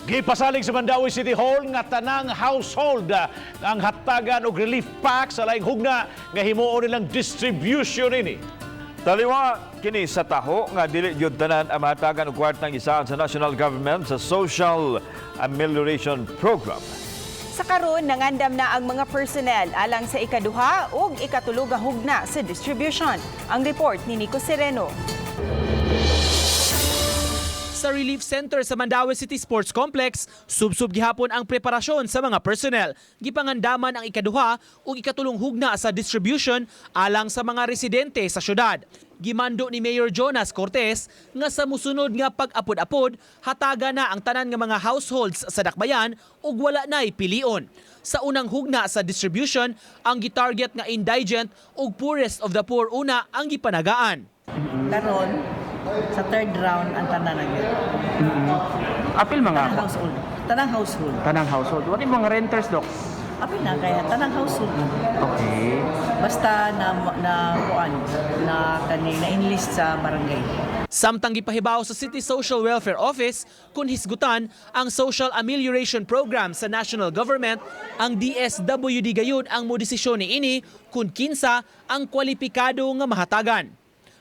Gipasalig sa Mandaue City Hall nga tanang household ang hatagan og relief pack sa laing hugna nga himuon nilang distribution ini. Taliwa kini sa taho nga dili gyud tanan ang mahatagan og kwartang gisaad sa national government sa Social Amelioration Program. Sa karon, nangandam na ang mga personnel alang sa ikaduha ug ikatulo nga hugna sa distribution. Ang report ni Nico Sereno. Sa Relief Center sa Mandaue City Sports Complex, subsub gihapon ang preparasyon sa mga personnel. Gipangandaman ang ikaduha ug ikatulong hugna sa distribution alang sa mga residente sa syudad. Gimando ni Mayor Jonas Cortez nga sa musunod nga pag-apod-apod, hataga na ang tanan nga mga households sa Dakbayan ug wala na'y pilion. Sa unang hugna sa distribution, ang gitarget nga indigent ug poorest of the poor una ang gipanagaan. Karon sa third round ang tanan na gyud. Apil mga Tanang household. Tanang household. Tanang household. What if mga renters, Dok? Apil na kaya tanang household. Okay. Basta na na kuan na kani na enlist sa barangay. Samtang gipahibaw sa City Social Welfare Office kung hisgutan ang Social Amelioration Program sa national government, ang DSWD gayud ang modesisyon niini kung kinsa ang kwalipikado nga mahatagan.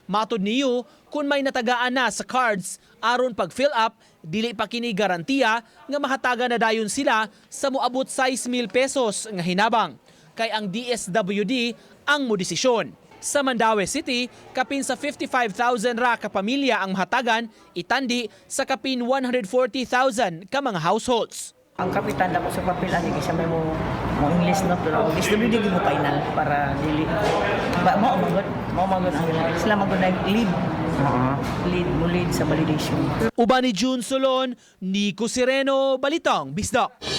Matod niyo, kung may natagaan na sa cards aron pag-fill up, dili pa kini garantiya nga mahatagan na dayon sila sa moabot 6 mil pesos nga hinabang. Kay ang DSWD ang modesisyon. Sa Mandaue City, kapin sa 55,000 ra ka pamilya ang mahatagan, itandi sa kapin 140,000 ka mga households. Ang kapitan dako sa papel ani kay siya may mo mo enlist, no, pero ang DSWD gyud mo final para dili ba mao magod ang sila magod nag lead lead mo lead sa validation. Uban ni June Solon, Nico Sireno, Balitang Bisdak.